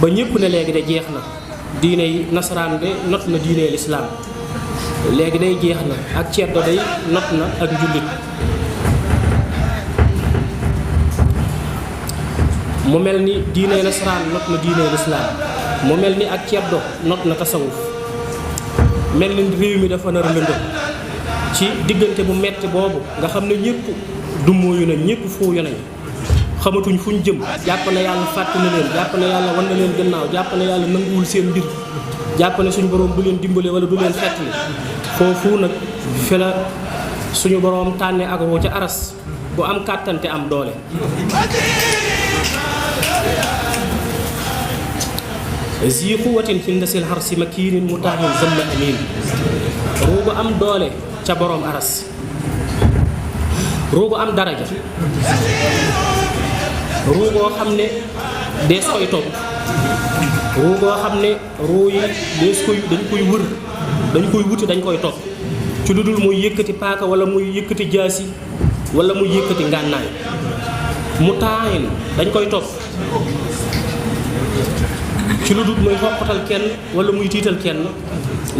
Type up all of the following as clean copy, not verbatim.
ba ñëpp ne léegi de jeex na diine yi nasaraan de not na diine lislaam léegi day jeex na ak ceddo day not na ak njullit mu mel ni diine nasaraan not na diine lislaam mu mel ni ak ceddo not na tasawuf mel ni réew mi dafa nar a lëndëm ci diggante bu metti boobu nga xam ne ñëpp dummóoyu nañ ñëpp fuuyu nañ xamatuñ fu ñu jëm jàpp na yàlla fàtt na leen jàpp na yàlla wan na leen gannaaw jàpp na yàlla nanguwul seen mbir jàpp ne suñu boroom du leen dimbale wala du leen xettali foofu nag fi la suñu boroom tànne ak roo ca aras bu am kàttante am doole zi quwwatin fi ndasil harsi makiinin mutaahin zamma amin roo bu am doole ca boroom aras roo bu am daraja ruu boo xam ne dees koy topp ruu boo xam ne ruu yi dañ koy wër dañ koy wuti dañ koy topp ci lu dul muy yëkkati paaka wala muy yëkkati jaasi wala muy yëkkati ngànnaay mu taayin dañ koy topp ci lu dul muy xoqatal kenn wala muy tiital kenn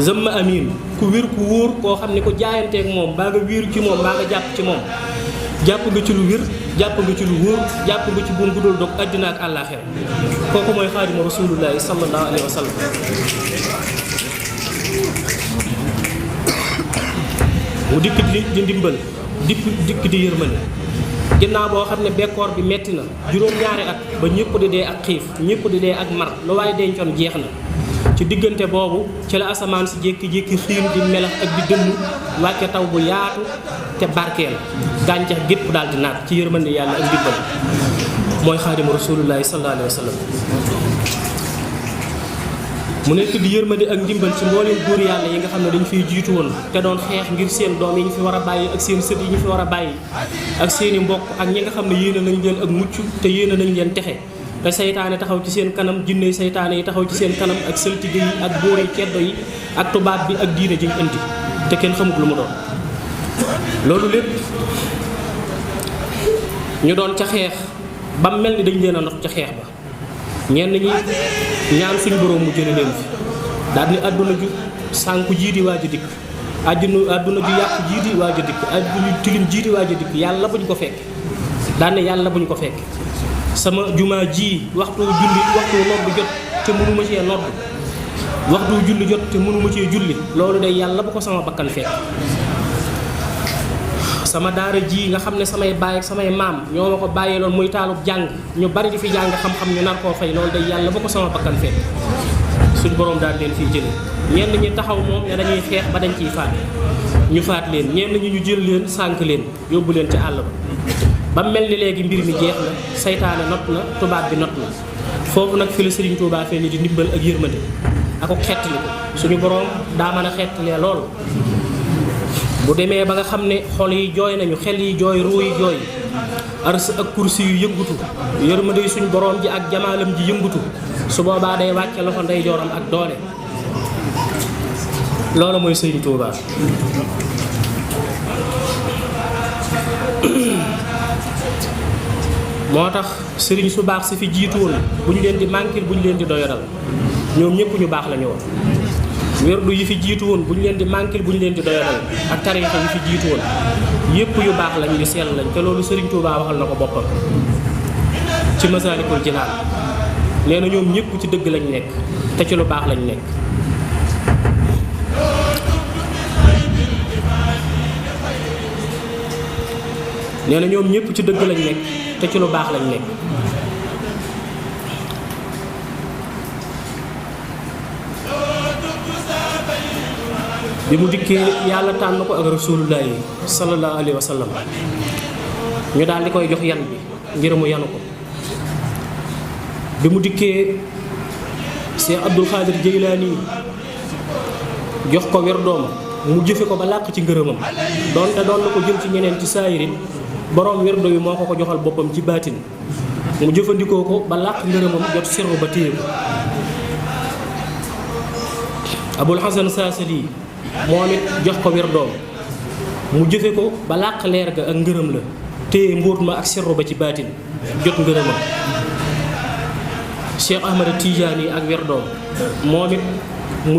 zamma amin ku wér ku wóor koo xam ne ku jaayanteeg moom baa nga wéeru ci moom baa nga jàpp ci moom jàpp nga ci lu wér jàpp nga ci lu wóor jàpp nga ci buum bu dul dog àddina ak àllaaxira kooku mooy xaadimu rasulullahi sallallahu alayhi wa sallam mu dikk di ndimbal dikk di yërmande ginnaaw boo xam ne bekkoor bi metti na juróom-ñaari at ba ñëpp di dee ak xiif ñëpp di dee ak mar lu waaye dencoon jeex na ci diggante boobu ci la asamaan si jékki-jékki xiin di melax ak di dënnu wàcce taw bu yaatu te barkeel gàncax gépp daal di naat ci yërmande yàlla ak ndimbal mooy xaadimu rasulullahi sallallahu alayhi wa sallam mu nekk di yërmande ak ndimbal ci mbooleem góor yàlla yi nga xam ne dañu fiy jiitu woon te doon xeex ngir seen doom yi ñu fi war a bàyyi ak seen sët yi ñu fi war a bàyyi ak seeni mbokk ak ñi nga xam ne yéene nañ leen ak mucc te yéene nañ leen texe te seytaane taxaw ci seen kanam jinne seytaane yi taxaw ci seen kanam ak sëltige yi ak góor yi ceddo yi ak tubaab bi ak diine ji ñu indi te kenn xamut lu mu doon loolu lépp ñu doon ca xeex ba mel ni dañ leen a not ca xeex ba ñenn ñi ñaan suñu boroom mu jële leen fi daal ni àdduna ju sànku jii di waaj a dikk àdduna ju yàqu jii di waaj a dikk àdduna ju tilim jii di waaj a dikk yàlla buñ ko fekk daal ne yàlla buñ ko fekk sama jumaa ji waxtu julli waxtu nodd jot te mënuma cee nodd waxtu julli jot te mënuma cee julli loolu day yàlla bu ko sama bakkan fekk sama daara ji nga xam ne samay baay ak samay maam ñoo ma ko bàyyeeloon muy taalub jàng ñu bari di fi jàng xam-xam ñu nar koo fay loolu day yàlla bu ko sama bakkan fekk suñ boroom daal leen fiy jële ñenn ñi taxaw moom ne dañuy xeex ba dañ ciy faat ñu faat leen ñenn ñi ñu jël leen sànk leen yóbbu leen ci àll ba mel ni léegi mbir mi jeex na saytaane not na tubaab bi not na foofu nag fi la Sëriñ Tuubaa fee ni di ndimbal ak yërmande ak ko xettali ko suñu boroom daa mën a xettalee loolu bu demee ba nga xam ne xol yi jooy nañu xel yi jooy ruu yi jooy ars ak kursi yu yëngutu yërmande suñu boroom ji ak jamaalam ji yëngutu su boobaa day wàcce loxo ndeyjooram ak doole loolu mooy Sëriñ Tuubaa moo tax sëriñ su baax si fi jiitu woon bu ñu leen di mànkil bu ñu leen di doyadal ñoom ñëpp ñu baax la ñu woon werdu yi fi jiitu woon bu ñu leen di mànkil bu ñu leen di doyadal ak tariixa yi fi jiitu woon yëpp yu baax lañ yu sell lañ te loolu Sëriñ Tuubaa waxal na ko boppam ci Masaalikul Jinaan nee na ñoom ñëpp ci dëgg lañ nekk te ci lu baax lañ nekk nee na ñoom ñëpp ci dëgg lañ nekk te ci lu baax lañ nekk bi mu dikkee yàlla tànn ko ak rasulullahi sallallahu alayhi wa sallam ñu daal di koy jox yan bi ngir mu yanu ko bi mu dikkee Cheikh Abdul Xaadir Jeylaani jox ko werdoom mu jëfe ko ba làq ci ngërëmam doonte doon na ko jël ci ñeneen ci saayirin boroom werdo yi moo ko joxal boppam ci baatin mu jëfandikoo ko ba làq ngërëmam jot sirru ba téye ko Abul Hasan Saasali moom it jox ko werdoom mu jëfe ko ba làq leer ga ak ngërëm la téye mbóot ma ak sirru ba ci baatin jot ngërëmam Cheikh Ahmada Tidiane ak werdoom moom it mu